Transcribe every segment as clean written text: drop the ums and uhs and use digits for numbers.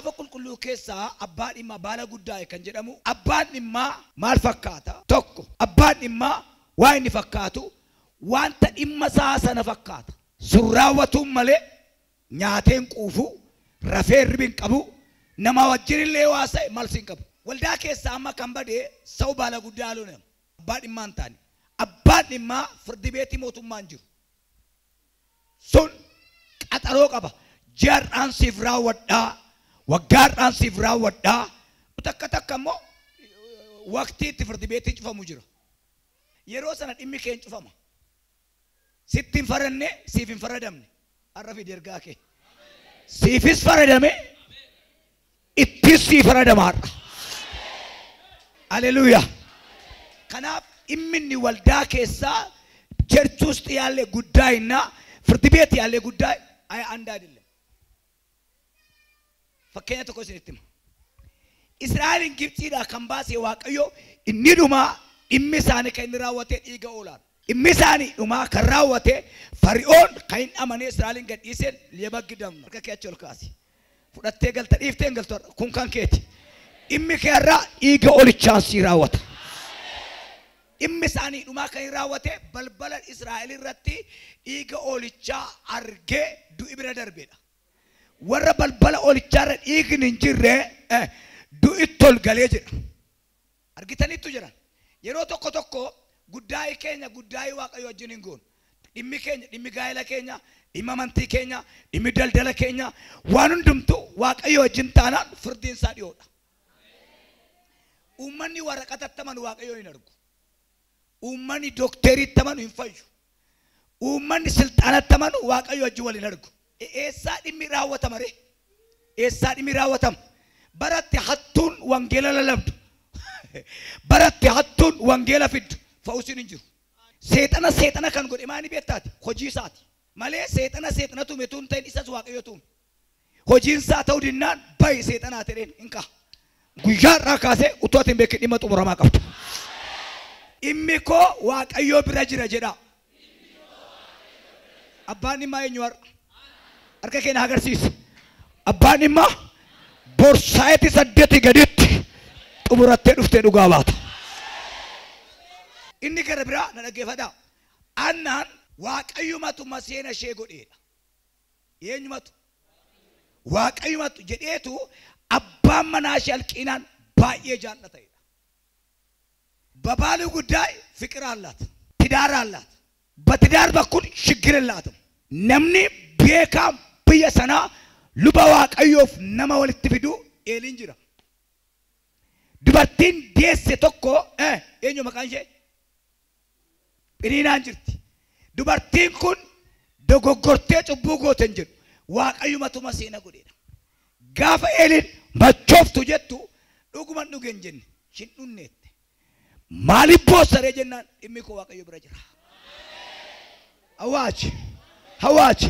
Macaafa qulqulluu keessaa abbaa dhimmaa baala guddaa kan jedhamu abbaan dhimmaa maal fakkaata? Tokko abbaan dhimmaa waa inni fakkaatu wanta dhimma isaa sana fakkaata. Sun raawwatuun malee nyaateen quufu, rafee hirriba hin qabu, nama wajjin illee waasa'e maal siin qabu. Waldaa keessaa amma kan badee sa'u baala guddaa haaluu nama. Abbaa dhimmaa hin taane. Abbaan dhimmaa firdi beetii mootummaa hin jiru. Sun qaxaroo qaba. Ji'arraan siif raawwadhaa, waggaarraan siif raawwadhaa. Takka takka immoo waqtii itti firdi beetii cufamu jira. Yeroo sana dhimmi kee hin cufama. Sitti hin faranne, siif hin faradamne. Har'a fidi ergaa kee. Siifis faradame, ittis sii faradama har'a. Haleluuyaa. Kanaaf dhimmi inni waldaa keessaa ቸርች ውስጥ ያለ ጉዳይና ፍርድ ቤት ያለ ጉዳይ አይ አንድ አይደለም። Fakkeenya tokko isinitti hima. Israa'eliin Gibxiidhaa kan baase Waaqayyo inni dhumaa dhimmi isaanii kan inni raawwate dhiiga oolaan. Dhimmi isaanii dhumaa kan raawwate Fari'oon kan hin amanee Israa'eliin gad dhiiseen lebaggidamna. Harka kee achi ol kaasi. Fudhattee galta dhiiftee hin galtu kun kan keeti. Dhimmi kee irraa dhiiga olichaan sii raawwata. Dhimmi isaanii dhumaa kan hin raawwate balbala Israa'el irratti dhiiga olichaa argee du'i bira darbeedha. Warra balbala olichaarra dhiigni hin jirre du'itti ol galee jira. Argitaniittu jiran. Yeroo tokko tokko guddaa'ii keenya guddaa'ii Waaqayyo wajjin hin goonu. Dhimmi keenya, dhimmi gaa'ela keenya, dhimmi amantii keenya, dhimmi daldala keenya waan hundumtu Waaqayyo wajjin taanaan firdiin isaa dhiyoodha. Uummanni waraqatatti amanu Waaqayyo hin argu. Uummanni dookteriitti amanu hin fayyu. Uummanni silxaanatti amanu Waaqayyo wajjin wal hin argu. Eessaa dhimmi raawwatama ree? Eessaa dhimmi raawwatama? Baratti hattuun wangeela lallabdu. Baratti hattuun wangeela fiddu. Fa'uusiin hin jiru. Seexana seexana kan godhe maani beektaati? Hojii isaati. Malee seexana seexana tume tuun ta'in isas Waaqayyo tume. Hojiin isaa ta'uu dinnaan bayi seexanaa ta'een hin ka'a. Guyyaa irraa kaasee utuu ati hin beekin dhimma xumuramaa qabdu. Dhimmi koo Waaqayyo bira jira jedha. Abbaan dhimmaa eenyu har'a? Harka keenya agarsiisa. Abbaan dhimmaa borsaayetti 8 gaditti xumurattee dhuftee dhugaa baata. Inni gara biraa na dhaggeeffadhaa. Annaan Waaqayyumatu maseena ishee godheedha. Eenyumatu? Waaqayyumatu jedheetu abbaan manaa ishee Alqiinaan baay'ee jaallata'edha. በባሉ ጉዳይ ፍቅር አላት፣ ትዳር አላት። በትዳር በኩል ችግር የላትም። Namni beekaa biyya sanaa luba Waaqayyoof nama walitti fidu Eeliin jira. Dubartiin deesse tokko eenyu maqaan ishee? Phiniinaan jirti. Dubartiin kun dogoggortee cubbuu goote hin jedhu. Waaqayyumatu maseena godheedha. Gaafa Eeliin machooftu jettu dhuguman dhuge hin jenne hin dhunneette. Maaliif boossaree jennaan dhimmi koo Waaqayyo bira jira. Awwaaj! Awwaaj!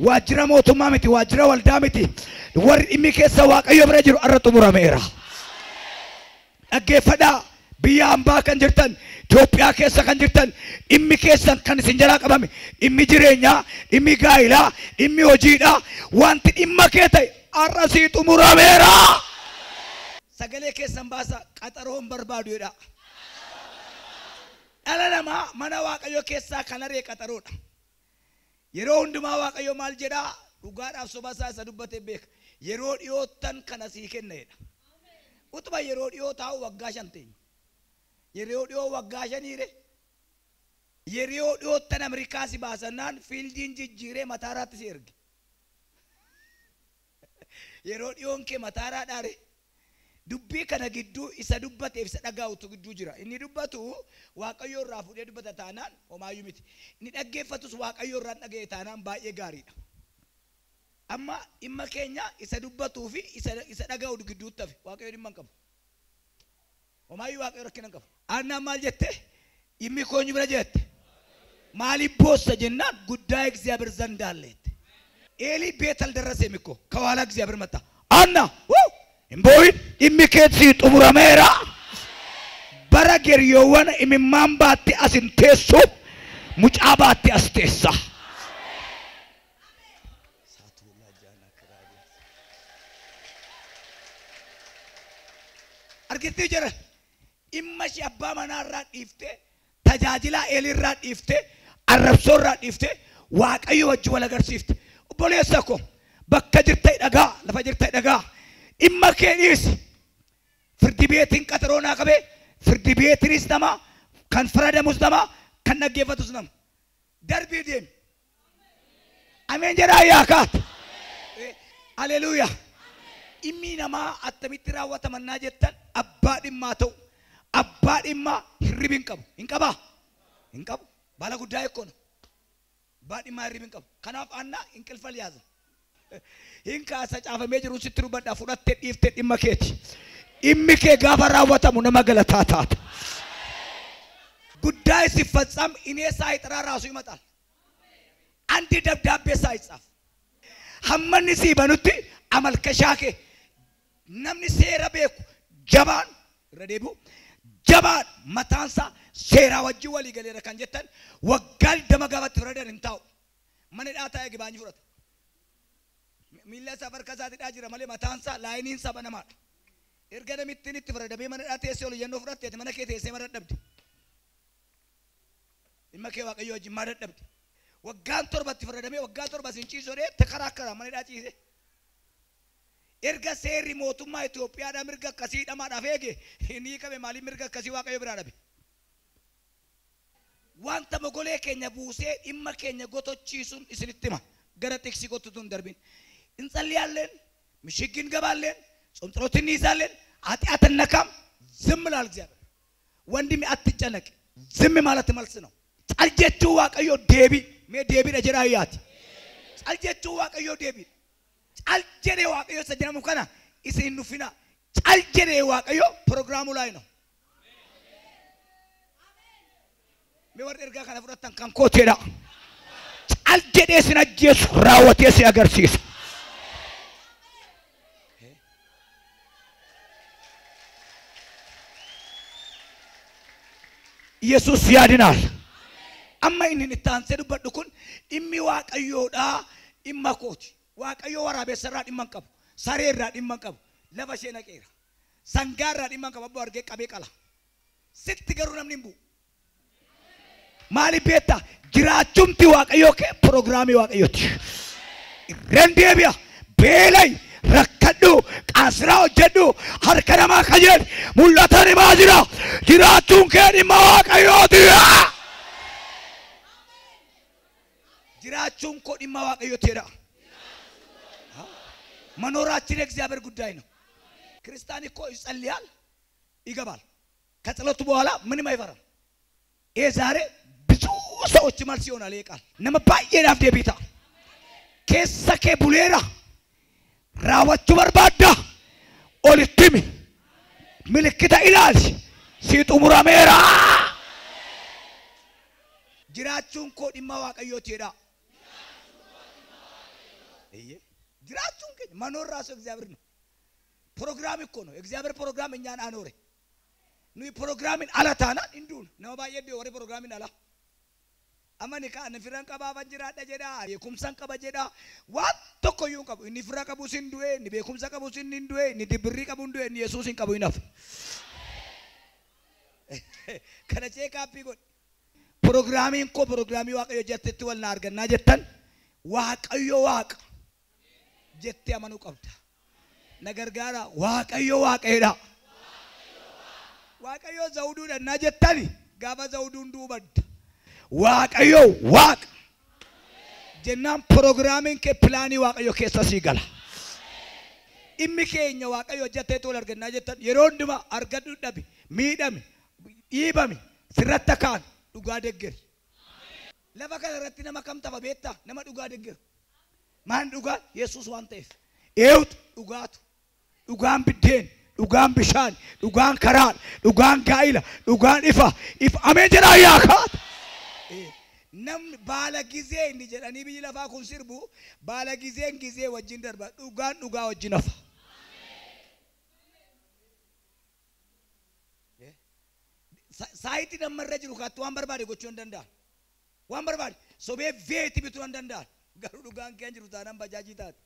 Waajjira mootummaa miti, waajjira waldaa miti. Warri dhimmi keessa Waaqayyo bira jiru har'a xumurameera. Dhaggeeffadhaa biyya hambaa kan jirtan, Itoophiyaa keessa kan jirtan, dhimmi keessan kan isin jalaa qabame, dhimmi jireenyaa, dhimmi gaa'ilaa, dhimmi hojiidhaa, wanti dhimma kee ta'e har'a sii xumurameera. Sagalee keessan baasa qaxaroo hin barbaadu jedha. Dhala namaa mana Waaqayyo keessaa kan aree qaxaroodha. Yeroo hundumaa Waaqayyo maal jedhaa? Dhugaadhaaf soba isaa isa dubbatee beeka. Yeroo dhiyoottan kana sii kenna jedha. Utuma yeroo dhiyoo taa'u waggaa 5 teenya. Yeroo dhiyoo waggaa 5 Yeroo dhiyoottan Ameerikaa si baasannaan fiildiin jijjiiree mataaraatti si erge. Yeroo dhiyoon kee mataaraa dhaare. Dubbii kana gidduu isa dubbateef isa dhagahutu gidduu jira. Inni dubbatu Waaqayyo irraa fuudhee dubbata taanaan homaayyuu miti. Inni dhaggeeffatus Waaqayyo irraa dhaga'e taanaan baay'ee gaariidha. Amma dhimma keenya isa dubbatuu fi isa dhagahu gidduutti hafe Waaqayyo dhimma hin qabu. Homaayyuu Waaqayyo rakkina hin qabu. Annaan maal jette? Dhimmi koo eenyu bira jette? Maaliif boossa jennaan ጉዳይ እግዚአብሔር ዘንድ አለ jette. ኤሊ ቤት አልደረሰም እኮ ከኋላ እግዚአብሔር መጣ። አና እምቦይ dhimmi keessi xumurameera. Bara geryoowwan imimmaan baatti as hin teessu, mucaa baatti as teessa. Argittii jira. Dhimma ishee abbaa manaarraa dhiiftee, tajaajilaa eelirraa dhiiftee, arrabsoorraa dhiiftee, Waaqayyo wajjin wal agarsiifte. Obboleessa koo bakka jirtee dhagaa, lafa jirtee dhagaa. Dhimma kee dhiisi. Firdi beetiin qaxaroo naa qabee, firdi beetiinis nama, kan faradamus nama, kan dhaggeeffatus nama. Darbii deemi. Ameen jedhaa yaa kaata. Haleluuyaa. Dhimmi namaa attamitti raawwatamannaa jettan abbaa dhimmaa ta'u. Abbaa dhimmaa hirribi hin qabu. Hin qabaa? Hin qabu. Baala guddaa eekkoona. Abbaa dhimmaa hirribi hin qabu. Kanaaf annaa hin qilfal yaasa. Hin kaasa caafamee jiru sitti dubbadhaa fudhattee dhiiftee dhimma keeti. Dhimmi kee gaafa raawwatamu nama galataa taata. ጉዳይ ሲፈጸም እኔ ሳይጠራ ራሱ ይመጣል። አንድ ደብዳቤ ሳይጻፍ ሀመኒ ሲበኑቲ አመልከሻኬ namni seera beeku jabaan irra deebi'u jabaan mataansaa seeraa wajjin walii galeera kan jettan waggaa 20 gaafatti firadan hin taa'u. Mana hidhaa taa'ee gibaanyi fudhata. Miilla isaa harka isaatti hidhaa jira malee mataansaa laayiniin isaa banamaadha. Erga namittiin itti faradamee mana hidhaa teessee ol iyyannoo fudhatte ati mana kee teessee mana dadhabde. Dhimma kee Waaqayyo wajjin maa dadhabde? Waggaan 7tti faradamee waggaa 7 sin ciisoo dhee takaraakkaraa mana hidhaa ciise. Erga seerri mootummaa Itoophiyaadhaa mirga akkasii hidhamaadhaaf eege inni qabe maaliif mirga akkasii Waaqayyo biraa dhabe? Wanta mogolee keenya buusee dhimma keenya gotochiisuun isinitti hima. Gara tiksii kottutu hin darbin. እንጸልያለን፣ ምሽግ እንገባለን፣ ጾም ጸሎት እንይዛለን። ኃጢአት ነካም ዝም ይላል እግዚአብሔር። ወንድሜ አትጨነቅ፣ ዝም ማለት መልስ ነው። cal jechuu Waaqayyo deebii mee deebiidha jedhaa hiyyaati. Cal jechuu Waaqayyo deebii. Cal jedhee Waaqayyo isa jedhamu kana isin hin nuffina. Cal jedhee Waaqayyo ፕሮግራሙ ላይ ነው። Mee warri ergaa kana fudhattan kan kooteedha. Cal jedhee sin ajjeesu raawwatee si agarsiisa. ኢየሱስ ያድናል። Amma inni itti aansee dubbadhu kun dhimmi Waaqayyoodhaa dhimma kooti. Waaqayyo waraabessa irraa dhimma hin qabu. Saree irraa dhimma hin qabu. Lafa ishee naqeera. Sangaa irraa dhimma hin qabu. Abbaa argee qabee qala. Sitti garuu namni hin bu'u. Maaliif beektaa? Jiraachumti Waaqayyoo kee piroogiraamii Waaqayyooti. Irreen deebi'a. Beelay rakkadhu qaasiraa hojjedhu harka namaa kajeeli mul'atan himaa jira. Jiraachuun kee dhimma Waaqayyooti. Jiraachuun koo dhimma Waaqayyooti jedha. መኖራችን የእግዚአብሔር ጉዳይ ነው። ክርስቲያን እኮ ይጸልያል፣ ይገባል። ከጸሎቱ በኋላ ምንም አይፈራም። ይሄ ዛሬ ብዙ ሰዎች መልስ ይሆናል። ይሄ ቃል nama baay'eedhaaf deebii ta'a. Keessa kee buleera raawwachuu barbaadda olitti himi milikkita ilaali sii xumurameera. Jiraachuun koo dhimma Waaqayyooti jedha. Jiraachuun keenya መኖር ራሱ እግዚአብሔር ነው። ፕሮግራም እኮ ነው። እግዚአብሔር ፕሮግራም እኛን አኖረ። Nuyi ፕሮግራምን ala taanaan hin duunu. Nama baay'ee du'e warri ፕሮግራምን ala. Amma ni kaan firan qabaafan jiraadha jedha, beekumsan qaba jedha. Waan tokko iyyuu hin qabu. Inni fira qabus hin du'e, inni beekumsa qabus hin du'e, inni dibirrii qabu hin du'e, inni Yesuus hin qabu hin hafu. Kana cheekaappii godhi. Piroogiraamiin koo piroogiraamii Waaqayyo jettetti wal na argannaa jettan Waaqayyo Waaqa jettee amanuu qabda. Na gargaara Waaqayyo Waaqayyedha. Waaqayyo zawuduudhannaa jettani gaafa zawuduun du'u badda. Waaqayyo Waaqa jennaan piroogiraamiin kee pilaanii Waaqayyo keessa sii gala. Dhimmi keenya Waaqayyo hojjetteetu wal argannaa jettan yeroo hundumaa argadhu dhabi, miidhami, dhiibami, sirratti kaan dhugaa deggeri. Lafa kana irratti nama kam tafa beektaa? Nama dhugaa deggeru. Maan dhugaan? Yesuus waan ta'eef. Eewutu dhugaatu. Dhugaan biddeen, dhugaan bishaan, dhugaan karaa, dhugaan gaa'ila, dhugaan ifa. Ifa ameen jedhaa yaa kaata. Namni baala gizee inni jedhanii biyyi lafaa kun sirbu baala gizeen gizee wajjin darba dhugaan dhugaa wajjin hafa. Saayitii nammarra jiru kaattu waan barbaade gochuu hin danda'an. Waan barbaade sobee veeti bituu hin danda'an. Garuu dhugaan kee jiru taanaan bajaajii taate.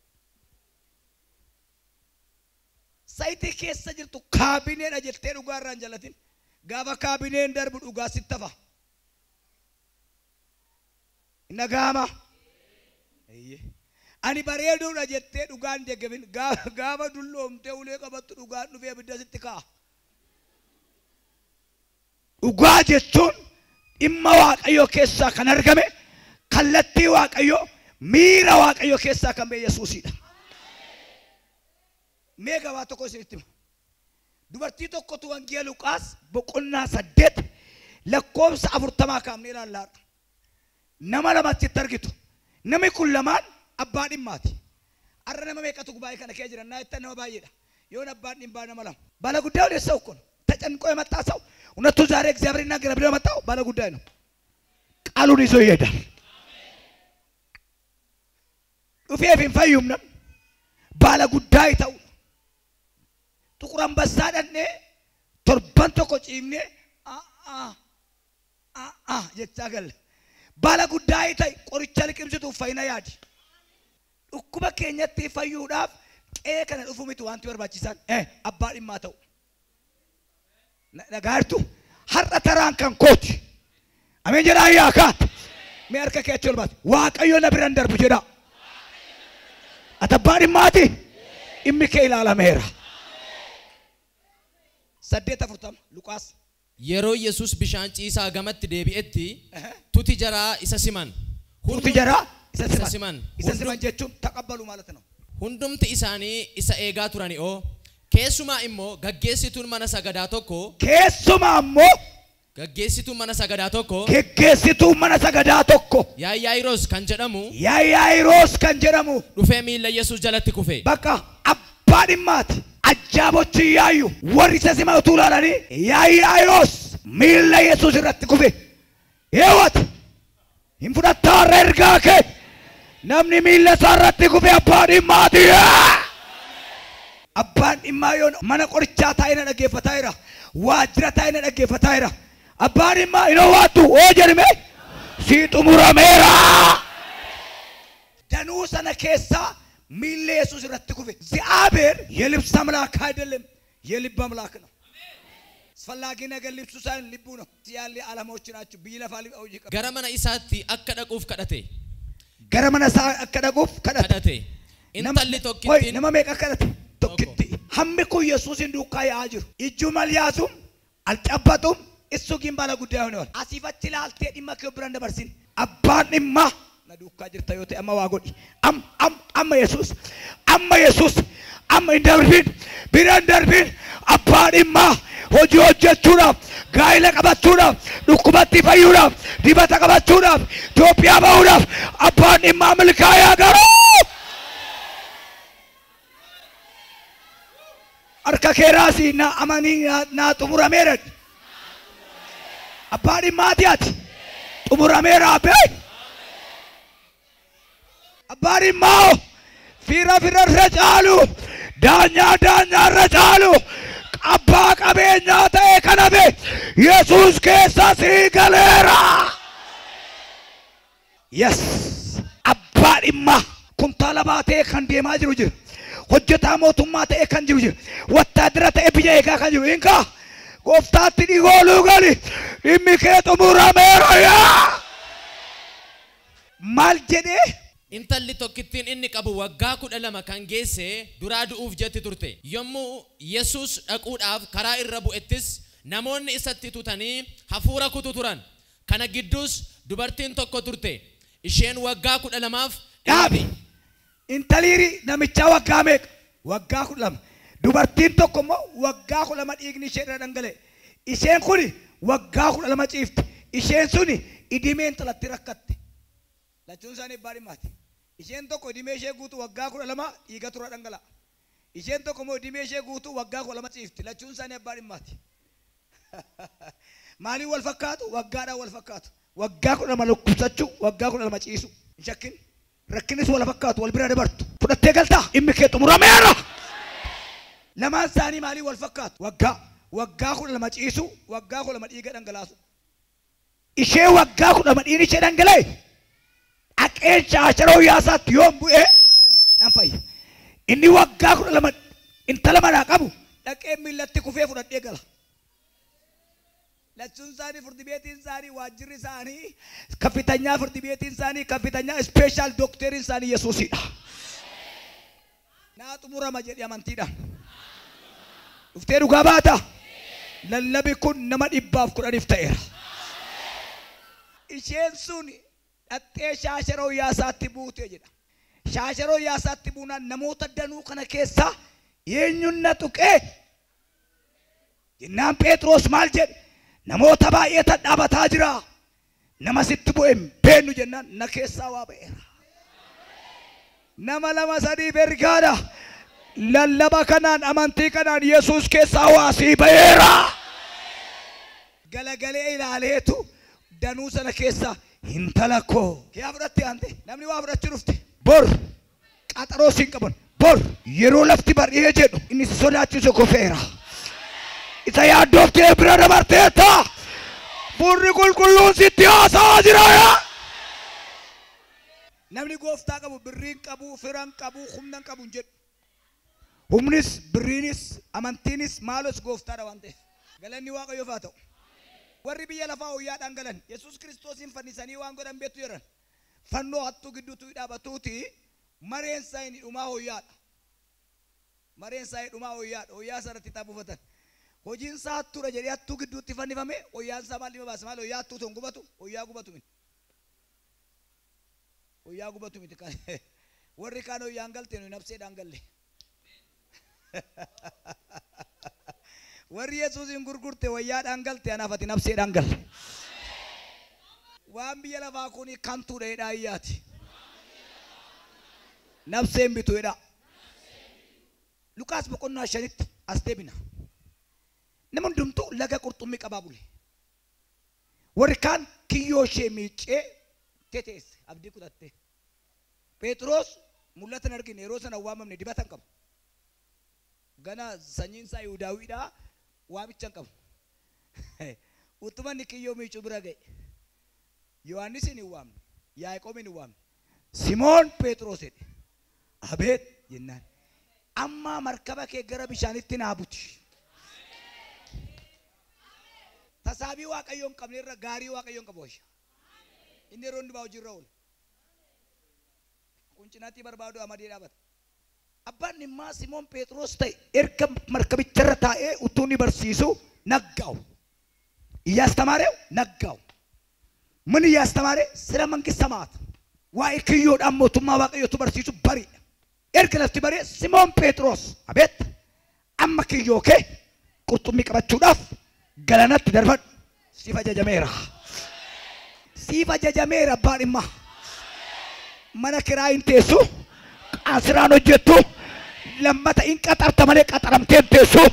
Sayitii keessa jirtu kaabineedha jettee dhugaa irraa hin jallatin. Gaafa kaabineen darbu dhugaa sitti hafa. Nagaama. Ani bareeduudha jettee dhugaan deeggamin gaafa dulloomtee ulee qabattu dhugaan dhufee abidda sitti kaa'a. Dhugaa jechuun dhimma Waaqayyoo keessaa kan argame kallattii Waaqayyoo miira Waaqayyoo keessaa kan ba'e Yesuusidha. Mee gabaa tokko isinitti hima. Dubartii tokkotu Wangeela Luqaas boqonnaa 8 lakkoofsa 40 kaafnee ilaallaa. Nama lamatti argitu. Namni kun lamaan abbaa dhimmaati. Har'a nama meeqatu gubaa'ee kana kee jiran naa jettan nama baay'eedha. Yoon abbaan dhimmaa nama lama. ባለ ጉዳዩ ሰው እኮ ነው። ተጨንቆ የመጣ ሰው እውነቱ ዛሬ እግዚአብሔር ይናገራል ብሎ የመጣው ባለ ጉዳይ ነው። ቃሉን ይዞ ይሄዳል። dhufeef hin fayyum namni ባለ ጉዳይ ta'u ጥቁር አንበሳ dhaqnee torban tokko ciifnee jechaa galle. ባለ ጉዳይ ta'e qoricha liqimsituuf fayyina yaadi. Dhukkuba keenyatti fayyuudhaaf qe'ee kana dhufu miti wanti barbaachisaan abbaa dhimmaa ta'u. Nagaartu har'a taraan kan kooti. Ameen jedhaa yaa kaat. Mee harka kee achi ol baasi. Waaqayyo na biraan darbu jedhaa. Ati abbaa dhimmaati. Dhimmi kee ilaalameera. 8:40 Luqaas. Yeroo Yesuus bishaan ciisaa gamatti deebi'etti tuti jaraa isa siman. Tuti jaraa isa siman. Isa siman jechuun taqabbalu ማለት ነው. Hundumti isaanii isa eegaa turani oo keessumaa immoo gaggeessituun mana sagadaa tokko keessumaa immoo gaggeessituun mana sagadaa tokko gaggeessituun mana sagadaa tokko Yaayiroos kan jedhamu Yaayiroos kan jedhamu dhufee miilla Yesuus jalatti kufe. Bakka abbaa dhimmaati. Ajaabochi yaayu warri isa simatu ilaalanii Yaayiroos miilla Yesuus irratti kufe. Yeewwat hin fudhattaa har'a ergaa kee. Namni miilla isaa irratti kufe abbaa dhimmaati. Abbaan dhimmaa yoon mana qorichaa taa'ee na dhaggeeffataa jira. Waajjira taa'ee na dhaggeeffataa jira. Abbaan dhimmaa hin waattu oo jedhame si xumurameera. Danuu sana keessaa miilla Yesuus irratti kufe. እግዚአብሔር የልብስ አምላክ አይደለም፣ የልብ አምላክ ነው። አስፈላጊ ነገር ልብሱ ሳይሆን ልቡ ነው። ያለ ዓላማዎች ናቸው። ቢለፋ gara mana isaatti akka dhaquuf kadhate. Gara mana isaa akka dhaquuf kadhate. Intalli tokkittiin nama meeqa kadhate? Tokkitti. Hammi kun Yesuusin duukaa yaa'aa jiru. Ijjuma alyaasuም አልጨበጡም። እሱ ግን ባለ ጉዳይ ሆነዋል። Asiif achi ilaaltee dhimma kee biraan dabarsin. Abbaan dhimmaa na duukaa jirta yoo ta'e amma waa godhi. Amma Yesuus amma Yesuus amma hin darbin biraan darbin abbaan dhimmaa hojii hojjechuudhaaf gaa'ela qabachuudhaaf dhukkubatti fayyuudhaaf dibata qabachuudhaaf Itoophiyaa bahuudhaaf abbaan dhimmaa milkaa'aa garuu harka kee raasii na amanii naa xumurameera. Abbaan dhimmaati ati xumurameera abbee. Abbaan dhimmaa fira fira irra caalu daanyaa daanyaa irra caalu abbaa qabeenyaa ta'e kan hafe Yesuus keessa sii galeera. Yes, abbaa dhimmaa kuntaala baatee kan deemaa jiru jira. Hojjetaa mootummaa ta'e kan jiru jira. Wattaadira ta'e biyya eegaa kan jiru. Inkaa gooftaatti dhigooluu gali dhimmi kee xumurameera yaa. Maal jedhee? Intalli tokkittiin inni qabu waggaa 12 kan geesse duraa du'uuf jetti turte. Yommuu Yesuus dhaquudhaaf karaa irra bu'ettis namoonni isatti tutanii hafuura kutu turan. Kana gidduus dubartiin tokko turte. Isheen waggaa 12 dhaabi. Intalli namichaa waggaa meeqa? Waggaa 12. Dubartiin tokko immoo waggaa 12 dhiigni ishee irra dhangala'e. Isheen kun waggaa 12 ciifte. Isheen suni idimee intalatti rakkatte. Lachuun isaanii abbaa dhimmaati. Isheen tokko idimee ishee guutuu waggaa 12 dhiiga tura dhangala'a. Isheen tokko immoo idimee ishee guutuu waggaa 12 ciifti. Lachuun isaanii abbaa dhimmaati. Maaliin wal fakkaatu? Waggaadhaan wal fakkaatu. Waggaa 12 dhukkubsachuu, waggaa 12 ciisu. Hin shakkin. Rakkinis wal fakkaatu, wal bira dabartu. Fudhattee galtaa? Dhimmi kee xumurameera. Lamaan isaanii maaliin wal fakkaatu? Waggaa 12 ciisu, waggaa 12 dhiiga dhangalaasu. Ishee waggaa 12 dhiigni ishee dhangala'e dhaqee shaasharoo yaasaatti yoon bu'ee nan fayya. Inni waggaa 12 Intala manaa qabu dhaqee miillatti kufee fudhadhee gala. Lachuun isaanii furdi beetiin isaanii waajjirri isaanii kafitanyaa furdi beetiin isaanii kafitanyaa ispeeshaal dookteriin isaanii Yesuusidha. Naa xumurama jedhi amantiidhaan. Dhuftee dhugaa baata. Lallabi kun nama 110 ta'eera. Isheen sun dhattee shaasharoo yaasaatti buute jedha. Shaasharoo yaasaatti buunaan namoota danuu kana keessaa eenyuun na tuqee? Jennaan Phexros maal jedhe? Namoota baay'ee dhaabataa jira. Nama sitti bu'e hin beeknu jennaan na keessaa waa ba'eera. Nama 2 3 ergaadha. Lallaba kanaan amantii kanaan Yesuus keessaa waa sii ba'eera. Galagalee ilaaleetu danuu sana keessa intala koo. Yaa fudhatte aante namni waa fudhachuu dhufte. Bor qaxaroo siin qaban. Bor yeroo lafti bari'ee jedhu inni si sodaachisu kufeera. Isa yaaddooftee bira dabarteetta. Furri qulqulluun sitti haasa'aa jira. Namni gooftaa qabu birriin qabu firan qabu humna qabu hin jedhu. Humnis birriinis amantiinis maalos gooftaadha waan ta'eef. Galanni Waaqayyoof haa ta'u. Warri biyya lafaa hoyyaadhaan galan Yesuus Kiristoosiin fannisanii waan godhan beektu jedhan. Fannoo hattuu gidduutu dhaabatuuti mareen isaa inni dhumaa hoyyaadha. Mareen isaa inni dhumaa hoyyaadha. Hoyyaa sanatti taphufatan. Hojiin isaa hattuudha jedhee hattuu gidduutti fannifame hoyyaan isaa maal dhima baasa maal hoyyaa hattuu ton gubatu hoyyaa gubatu miti. Hoyyaa gubatu miti kan warri kaan hoyyaan galte nuyi nafseedhaan galle. Warri Yesuusin gurgurte wayyaadhaan galte anaaf ati nafseedhaan galle. Waan biyya lafaa kun kantuudha jedhaa iyyaati. Nafseen bitu jedhaa. Luqaas boqonnaa 5tti as deebina. Nama hundumtuu laga qurxummii qabaa bule. Warri kaan kiyyoo ishee miicee teteesse abdii kutatte. Phexros mul'ata hin argine yeroo sana waamamne dibata hin qabu. Gana sanyiin isaa Yihuudaawiidha waamicha hin qabu. Utuma inni kiyyoo miicuu bira ga'e. Yohaannis hin waamne, Yaaqoob hin waamne. Simoon Phexros jedhe. Abeet jennaan. Amma markaba kee gara bishaanitti naa buti. Tasaabii Waaqayyoo hin qabne irra gaarii Waaqayyoo hin qabu wayya. Inni yeroo hundumaa hojiirra oola. Kun cinaatti barbaadu amadee dhaabata. Abbaan dhimmaa Simoon Phexros ta'e erga markabicharra taa'ee utuu inni barsiisu naggaa'u. እያስተማረው ነጋው። ምን እያስተማረ? ስለ መንግስት ሰማያት waa'ee kiyyoodhaan mootummaa Waaqayyootu barsiisu bariidha. Erga lafti baree Simoon Phexros abeet amma kiyyoo kee qurxummii qabachuudhaaf galaanatti darbadhu siif ajajameera. Siif ajajameera abbaan dhimmaa. Mana kiraa hin teessu, qaasiraan hojjettu, lammata hin qaxarta malee qaxaramtee hin teessu.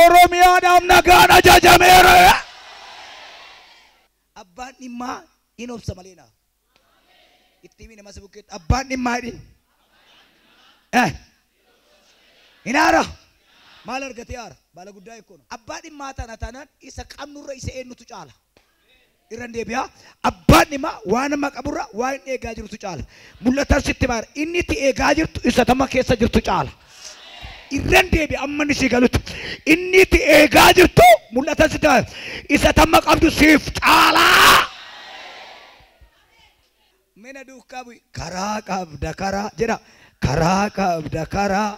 Oromiyaadhaaf nagaan ajajameera. Abbaan dhimmaa hin obsa malee naa. Itti himi nama si bukkeetti abbaan dhimmaa jedhi. Hin aara. Maal argatee aara? Baala guddaa eekkoona. Abbaa dhimmaa tana taanaan isa qabnurra isa eenyutu caala? Irra deebi'aa. Abbaan dhimmaa waan nama qaburra waan inni eegaa jirutu caala. Mul'atan sitti baara. Inni itti eegaa jirtu isa tama keessa jirtu caala. Irra deebi'a amma inni si galutti. Inni itti eegaa jirtu mul'atan sitti baara. Isa tama qabdu siif caala. Mana duukaa bu'i. Karaa qabda karaa jedha. Karaa qabda karaa.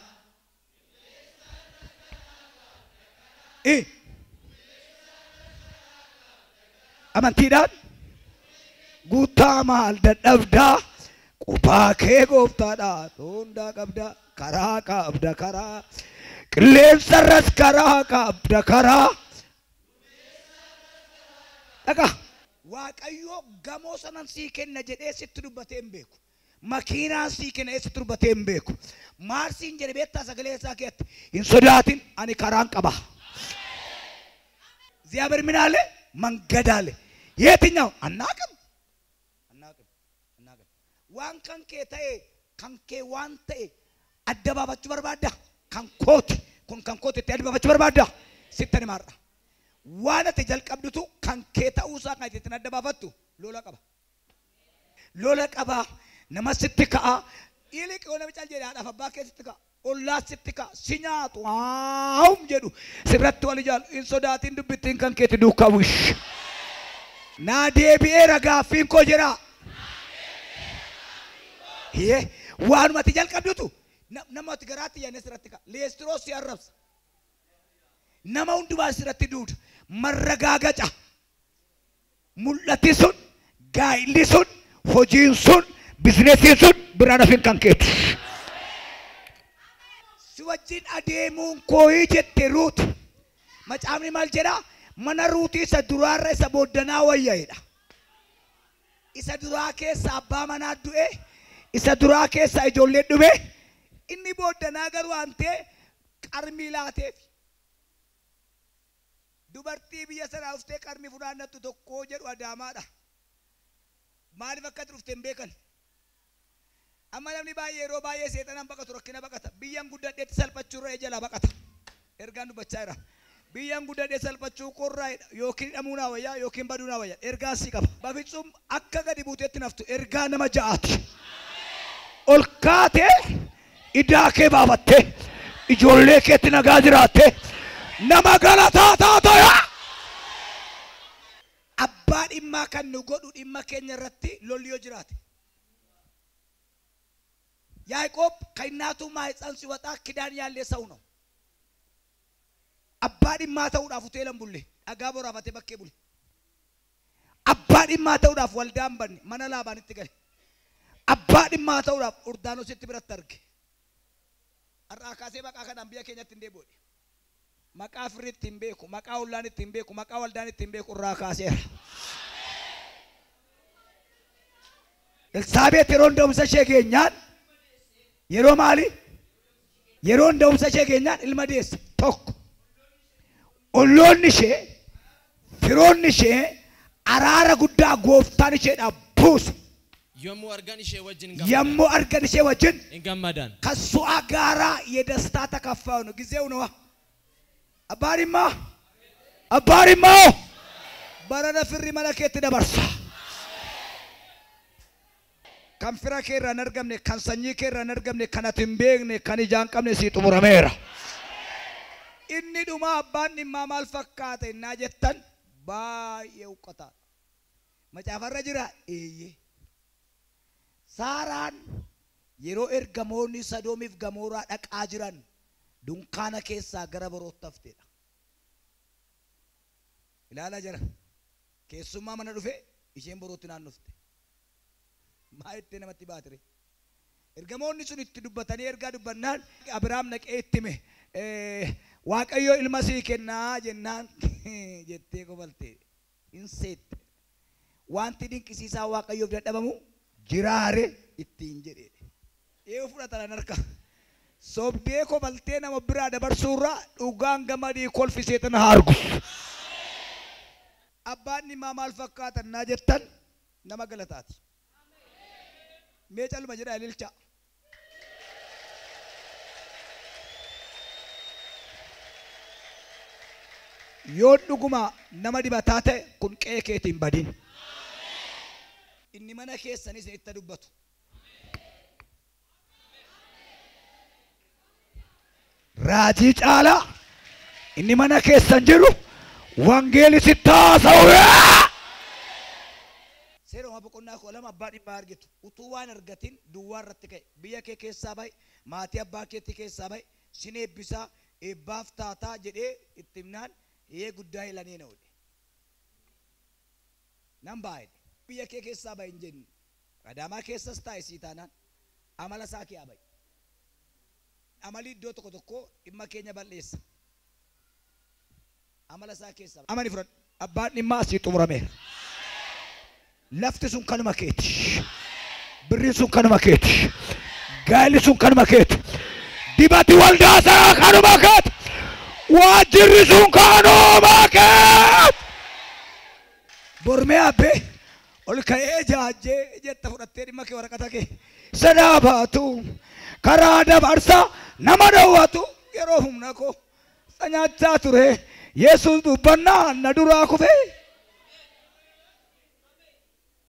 Amantiidhaan guutaa maal dadhabdaa qophaa kee gooftaadhaa hundaa qabda karaa qabda karaa qilleensarras karaa qabda karaa. Dhagaa Waaqayyo gamoo sanan sii kenna jedhee sitti dubbatee hin beeku. Makiinaan sii kenna jedhee sitti dubbatee hin beeku. Maal siin jedhe beektaa sagalee isaa keessatti hin sodaatin ani karaan qaba. እግዚአብሔር ምን አለ? መንገድ አለ። የትኛው አናውቅም፣ አናውቅም፣ አናውቅም። waan kan kee ta'e kan kee waan ta'e adda baafachuu barbaadda kan kooti kun kan kooti itti adda baafachuu barbaadda sitti ni maarra. Waan ati jalqabdutu kan kee ta'uusaa kan ittiin adda baafattu lola qaba. Lola qaba nama sitti ka'a. Iliq yoo namicha jedhe haadhaaf abbaa kee sitti ka'a. Ollaa sitti ka'a si nyaatu haa'um jedhu sirratti wal ijaalu hin sodaatin dubbittiin kan keeti duukaa bu'ish. Naa deebi'eera gaaffiin koo jira. Waanumatti jalqabdutu namatti garaatti yaadne sirratti ka'a. Leestiroos si arrabsa. Nama hundumaa sirratti duuda. Marragaagaca. Mul'ati sun, gaa'illi sun, hojiin sun, bizinesiin sun biraan hafin kan keeti. Si wajjin adeemuun kooyii jette Ruut. Macaafni maal jedhaa? Mana Ruutii isa duraarra isa booddanaa wayyaa'edha. Isa duraa keessa abbaa manaa du'e, isa duraa keessa ijoollee dhume, inni booddanaa garuu aantee qarmii laateef. Dubartii biyya sanaa dhuftee qarmii funaannattu tokko jedhu Adaamaadha. Maaliif akka dhufte hin beekan? Amma namni baay'ee yeroo baay'ee seexanaan baqatu rakkina baqata. Biyyaan guddadheetti salphachuurra jalaa baqata. Ergaan dubbachaa jira. Biyyaan guddadhee salphachuu qorraa yookiin hidhamuu naa wayyaa yookiin baduu naa wayyaa. Ergaa sii qaba. Bafitsuun akka gadi buuteetti naftu ergaa nama ja'aati. Ol kaatee idaa kee baafattee ijoollee keetti nagaa jiraattee nama galataa taataya. Abbaa dhimmaa kan nu godhu dhimma keenya irratti lolli yoo jiraate. Yaaqoob ከእናቱ ማህፀን ሲወጣ ኪዳን ያለ ሰው ነው። Abbaa dhimmaa ta'uudhaaf hoteelan bulle dhagaa boraafatee bakkee bule. Abbaa dhimmaa ta'uudhaaf waldaan banne mana Laabaanitti gale. Abbaa dhimmaa ta'uudhaaf Yordaanositti biratti arge. Har'aa kaasee maqaa kanaan biyya keenyatti hin deebi'u. Maqaa firriitti hin beeku, maqaa ollaan itti hin beeku, maqaa waldaan itti hin beeku irraa kaaseera. Elsaabeet yeroo da'umsa ishee geenyaan yeroo maali? Yeroo da'umsa ishee geenyaan ilma deesse tokko. Olloonni ishee firoonni ishee araara guddaa gooftaan isheedhaaf buuse. Yommuu argan ishee wajjin gammadan. Yommuu argan ishee wajjin hin gammadan. ከእሷ ጋራ የደስታ ተካፋዩ ነው። ጊዜው ነዋ። አባሪማ አባሪማ barana firri mana keetti dabarsa. Kan fira kee irraa hin argamne, kan sanyii kee irraa hin argamne, kan ati hin beekne, kan ijaan hin qabne sii xumurameera. Inni dhuma abbaan dhimmaa maal fakkaata innaa jettan baay'ee huqqataadha. Macaafarra jira eeyyee. Saaraan yeroo ergamoonni Sodoomiif Gamooraa dhaqaa jiran dunkaana keessaa gara borootti hafteedha. Ilaalaa jira. Keessummaa mana dhufe isheen borootti naannofte. Maa itti namatti baatire? Ergamoonni sun itti dubbatanii ergaa dubbannaan Abiraam naqee itti hime. Waaqayyo ilma sii kennaa jennaan jettee kofalte. Hin seette. Wanti dinqisiisaa Waaqayyoof dadhabamu jiraare ittiin jedhee. Eeyyuu fudhatan harka. Sobdee kofaltee nama biraa dabarsuurraa dhugaan gamadii kolfi seexana haa argu. Abbaan dhimmaa maal fakkaatan naa jettan nama galataati. Mee calma jedhaa ililcha. Yoo dhuguma nama dibataa ta'e kun qe'ee keetiin badin. Inni mana keessanis itti dubbatu. Raajii caalaa inni mana keessan jiru wangeelli sitti haasa'u. Seera boqonnaa 12 abbaa dhimmaa argitu. Utuu waan argatin duwwaa irratti ka'e. Biyya kee keessaa ba'i, maatii abbaa keetti keessaa ba'i, sin eebbisaa, eebbaaf taataa jedhee itti himnaan ee guddaa ilanii na oole. Nan baay'ee. Biyya kee keessaa ba'i hin jenne. Adaamaa keessas taa'e sii taanaan amala isaa kee ba'i. Amali iddoo tokko tokko dhimma keenya balleessa. Amala isaa keessaa. Amani fudhadhu. Abbaan dhimmaa asii xumurameera. Lafti sun kanuma keeti. Birriin sun kanuma keeti. Gaa'elli sun kanuma keeti. Dibati waldaa isaa kanuma keeti. Waajjirri sun kanuma keeti. Bormee abbee ol ka'ee jaajjee jetta fudhattee dhimma kee waraqata kee sadaa baatu karaa dabarsaa nama dhowwatu yeroo humna koo nyaachaa ture Yesuus dubbannaa na duraa kufe.